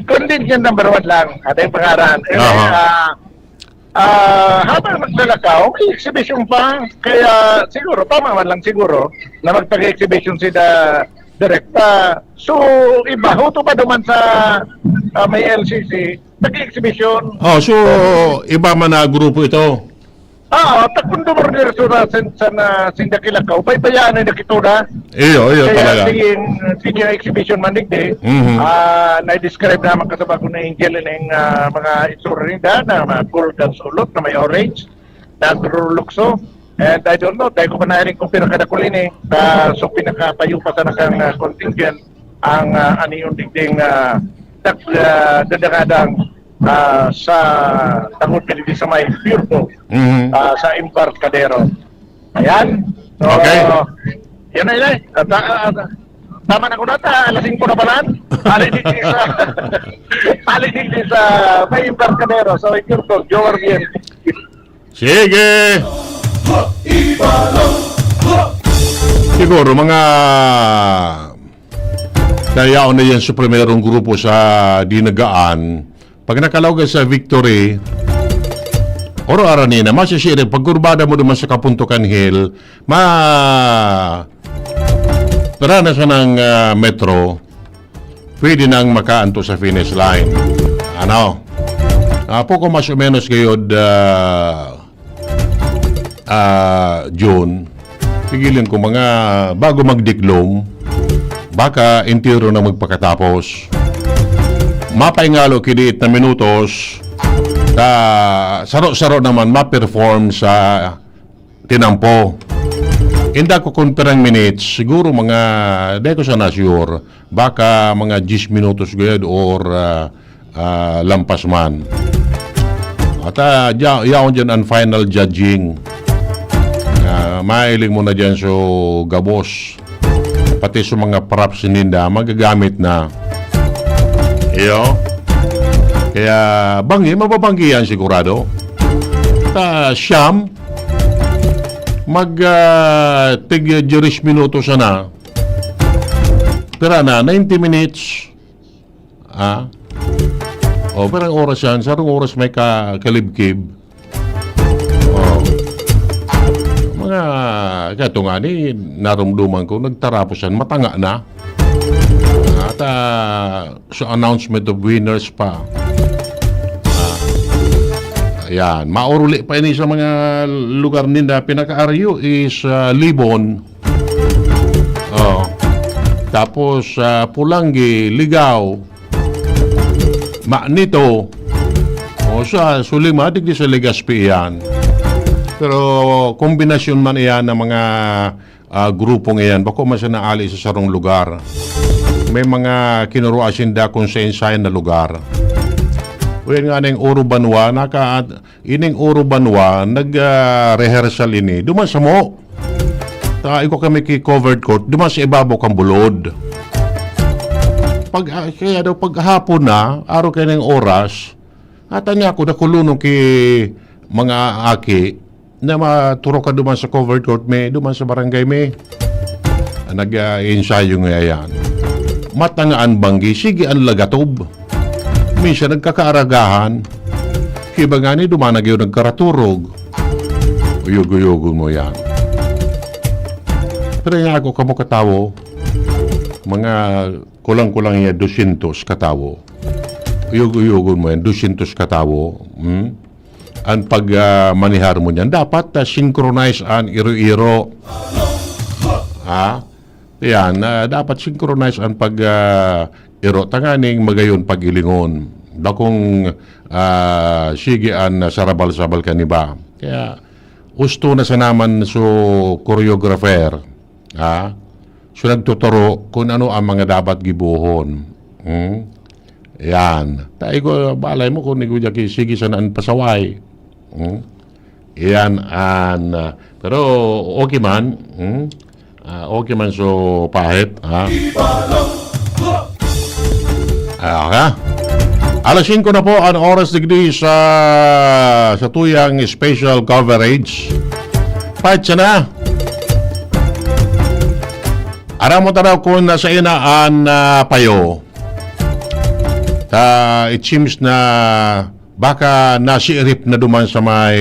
Contingent number one lang. Ating pangalan. Eh, Aha. ah, ah, habang naglalakaw, may exhibition pa. Kaya siguro, tama man lang siguro, na magtaga-exhibition si da direkta. So, iba, huto pa duman sa ah, may L C C, nag-exhibition. Oh, so, iba man na grupo ito? Ah, takundo mo rin sa, sa, sa na, sinda kilakaw. Baybayaan na nakito na. Iyo, iyo Kaya talaga. sige, sige ang exhibition man digdi. Mhm. Ah, na-describe naman kasaba ko na Angel in ang, ah, mga itsura rin da, na mga gold ang sulot na may orange, nagrulukso. And I don't know, dahil ko pa nairing kung pinakadakul ini, ah, so pinakapayo pa sana kang, ah, contingent ang, ah, aniyon digding, ah, dak-, ah, dadangadang, ah, sa tangod pili sa may Purbo, Mhm. ah, sa Embarcadero. Ayan. So, Okay. yun na yun eh. At, ah, ah, tama na ko na, ta, alas singko na pala. Pali digdi sa, pali digdi sa may Embarcadero. So, Purbo, Joe Arbiel. Sige. Siguro, mga nayaon na yan sa primerong grupo sa Dinagaan. Pag nakalaw ka sa Victory, oro arani na, masisiri, pagkurbada mo naman sa Kapuntukan Hill, ma-, tara na siya ng, ah, metro, pwede nang makaanto sa finish line. Ano? Ah, poko mas o menos gayod, ah, ah, June, pigilan ko mga bago magdiklom, baka entero na magpakatapos. Mapaingalo kiniit na minutos, ta saro-saro naman ma-perform sa tinampo. Inda ko kung pirang minutes, siguro mga, di ko sana sure, baka mga diyes minutos gayod or, ah, ah, lampas man. At, ah, dya-, yaon dyan ang final judging. Ah, mahiling mo na dyan so gabos. Pati sa mga props ninda, magagamit na. Iyo. Kaya, banggi, mababanggi yan sigurado. Ta, siyam, mag, ah, tig diyes minuto sana. Pira na, ninety minutes. Ah? O, parang oras yan. Sarong oras may ka-, kalibkib. O. Mga, kato nga ni, narumduman ko, nagtarapos yan, matanga na. At, ah, sa announcement of winners pa. Ah, ayan. Mauruli pa ini sa mga lugar ninda. Pinakaaryo is, ah, Libon. Oh. Tapos, ah, Polangui, Ligao, Manito. O sa, sa lima, digdi sa Legazpi iyan. Pero kombinasyon man iyan ng mga, ah, grupong iyan. Bako man siya naali sa sarong lugar. May mga kinurua sinda kung sain-sain na lugar. Uyan nga na yung Oro Banwa, naka, ining Oro Banwa, nag, ah, rehearsal ini. Duman sa mo. Ta, iko kami ki covered court, duman sa ibabaw kan bulod. Pag, ah, kaya daw paghapon na, araw kayo ng oras, ata niya ako, nakulunong ki mga aki, na maturo ka duman sa covered court, may duman sa barangay, may nag-ensayo nga yan. Matangaan banggi, sige ang lagatob. Minsan nagkakaaragahan. Kiba nga ni, duman na gyud nagkaraturog. Uyog-uyogon mo yan. Pero nga ako, kamo katawo, mga kulang-kulang niya dosyentos katawo. Uyog-uyogon mo yan, dosyentos katawo. Hmm? Ang pag, ah, manihar mo niyan, dapat, ah, synchronize ang iro-iro. Ha? Yan, ah, dapat synchronize ang pag, ah, iro tanganing magayon pag-ilingon. Bakong, ah, sige an, ah, sarabal-sabal kan iba. Kaya, usto na sa naman so choreographer. Ha? So, nagtuturo kung ano ang mga dapat gibohon. Hmm? Yan. Tayo ko, balay mo kung nigo dyan ki-, sige sana an pasaway. Hmm? Yan an, ah, pero okay man. Hmm? Ah, okay man so pahit, ha? Ah, ha? Alas singko na po ang oras digdi sa, sa tuyang special coverage. Pahit siya na. Aram mo taraw kung nasa ina an, ah, payo. Ta, it seems na baka nasirip na duman sa may,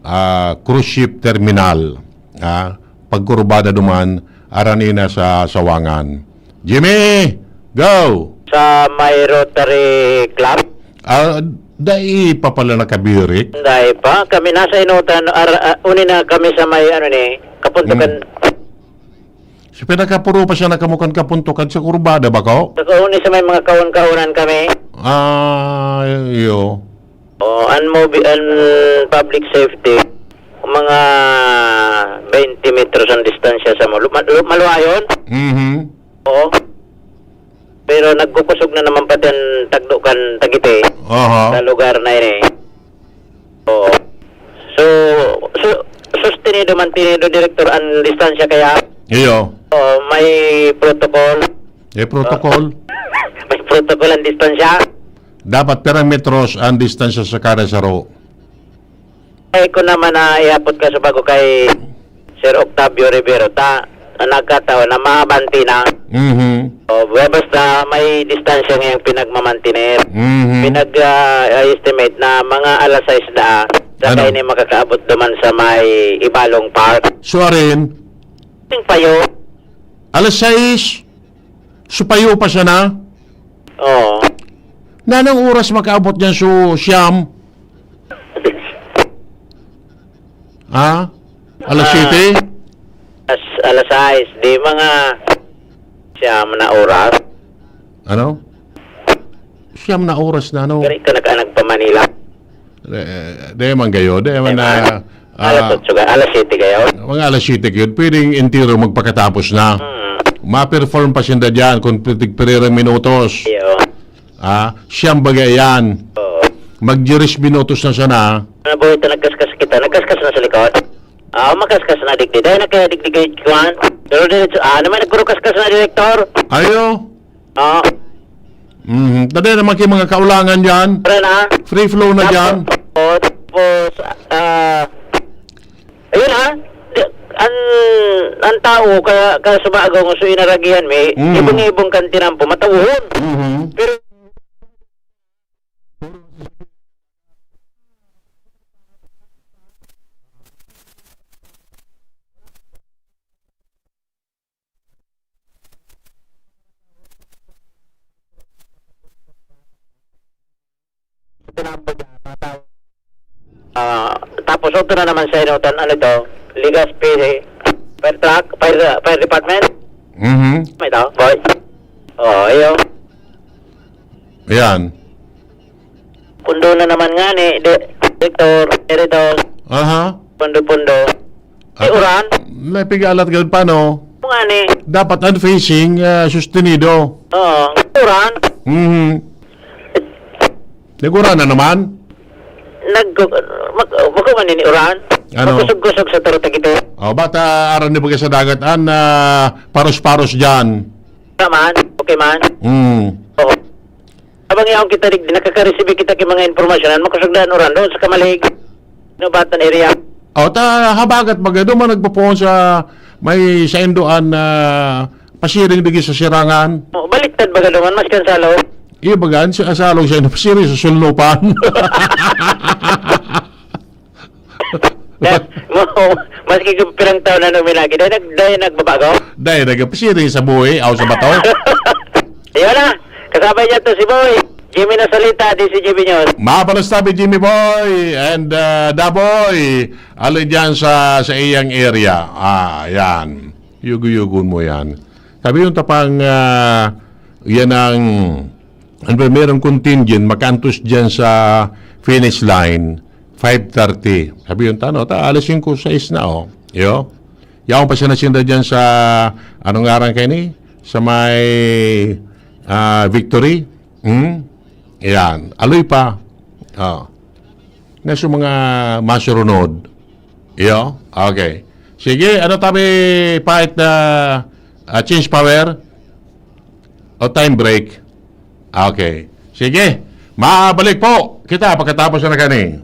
ah, cruise ship terminal. Ah, pagkurbada duman, arani na sa Sawangan. Jimmy, go! Sa may Rotary Club? Ah, dai pa pala nakabirik? Dai pa. Kami nasa Inutan, ar-, ah, uni na kami sa may, ano ni, Kapuntukan. Hmm. Si pinakapuro pa siya nakamukan kapuntukan sa kurbada ba ko? Sa kauni sa may mga kaon-kaonan kami. Ah, iyo. Oh, an mobi-, an public safety, mga twenty meters ang distansya sa mo. Lu-, ma-, lu-, maluwayon? Mhm. Oo. Pero nagkukusog na naman pati an tagdo kan Taguite. Aha. Sa lugar na ini. Oo. So, su-, sustenido, mantenido, Direktor, an distansya kaya? Iyo. Oo, may protocol. May protocol. May protocol an distansya. Dapat pira metros ang distansya sa kada saro? Ay, ko naman na ihapot ka sa bago kay Sir Octavio Rivero, ta, nagkataon na mabanti na. Mhm. O, basta may distansya ngayang pinagmamantiner. Mhm. Pinag, ah, estimate na mga alas sais na, sa Ano? kayo na makakaabot duman sa may Ibalong Park. Suarin? Yung payo. Alas sais? Supayo pa siya na? Oo. Nanang oras makaabot niyan so siyam? Ha? Alas Ah. siyete? As-, alas sais, di mga siyam na oras. Ano? Siyam na oras na, no? Gari ka nag-anag pa Manila. Eh, di man gayo, di man Di na, man. Alas ah, otso ka, alas siyete gayo. Mga alas siyete gayo, pwedeng entero magpakatapos na. Hmm. Ma-perform pa sinda dyan kung tig-, pirang minutos. Iyo. Ah, siyam baga yan. Oo. Mag-diyes minutos na sana. Ano po ito, nagkaskas kita? Nagkaskas na sa likod? Ah, makaskas na digdi. Dahil nagkadigdi kayo, kuwan. Pero diretso, ah, naman nagkurukaskas na, Direktor. Ayo. Ah. Mhm. Tadi naman kayo mga kaulangan dyan. Tara na. Free flow na Tapos, dyan. Oh, tapos, ah, ayun ha. Di, an, an tao, ka, ka sa bagong so inaragihan mi, Mhm. ibong-ibong kan tinampo, matawon. Mhm. Pero Ah, tapos otro na naman sa Inutan, ano ito? Legazpi, fire truck, fire, fire department? Mhm. May tao, boy. Oo, iyo. Yan. Pundo na naman nga ni, di, Victor, Meridos, Aha. Pundo-Pundo. Di uran, Napigalat gud pa, no? kung nga ni, Dapat ang facing ah, sustenido. Oo, uran, Mhm. Nagura na naman. nag, mag, mag, ni uran. Ano? Makusog-kusog sa turot na gito. O, bata aran ni bagay sa dagat an ah, paros-paros dyan. Naman, okay man. Mm. Oo. Habang yaon kita, dig, nakaka-receive kita kay mga impormasyon, makusog na uran doon sa Kamalig. Nubatan area. O, ta habagat baga duman nagpupuon sa may saindoan na pasiring digi sa sirangan. Oh, baliktad ba ka naman, mas kansalo? Iyo bagan, sa asalog siya na pasiring sa sulnupan. Mo, maski kung pirang taon na numinagi, dahil, nag, dahil nagbabago. Dahil nagpasiring sa buhi, aw sa bato. Yun na, kasabay niya to si Boy. Jimmy na salita, D C G B News. Mapalos tabi Jimmy Boy and uh, Daboy. Alin dyan sa, sa iyang area. Ah, yan. Yugo-yugon mo yan. Sabi yung tapang, ah, yan ang, ang primerong contingent, makantos dyan sa finish line, five thirty. Sabi yung tano, ta, alas singko sais na, oh. Yo? Yaon pa siya nasinda dyan sa, anong ngaran kayo ni? Sa may ah, Victory. Hmm? Yan. Aloy pa. Oh. Na sa mga masurunod. Iyo? Okay. Sige, ano tabi fight na ah, change power? O time break? Okay. Sige. Mabalik po kita pagkatapos na kani.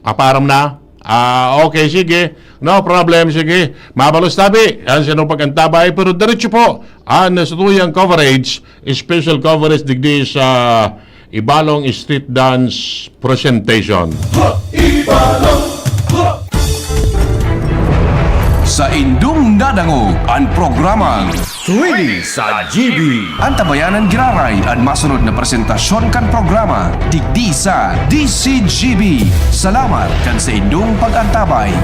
Maparam na? Ah, okay, sige. No problem, sige. Mabalos tabi. Yan siya nung pag-antabay. Pero diretso po. Ang sa tuyang coverage, special coverage digdi sa Ibalong Street Dance Presentation. Sa indong nadangog an programang Three D sa G B. Antabayanan giraray an masunod na presentasyon kan programa digdi sa D C G B. Salamat kan sa indong pag-antabay.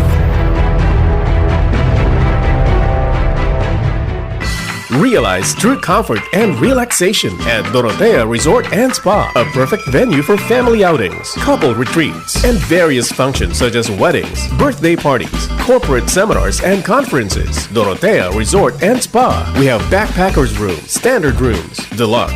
Realize true comfort and relaxation at Dorotea Resort and Spa, a perfect venue for family outings, couple retreats, and various functions such as weddings, birthday parties, corporate seminars, and conferences. Dorotea Resort and Spa. We have backpackers room, standard rooms, deluxe,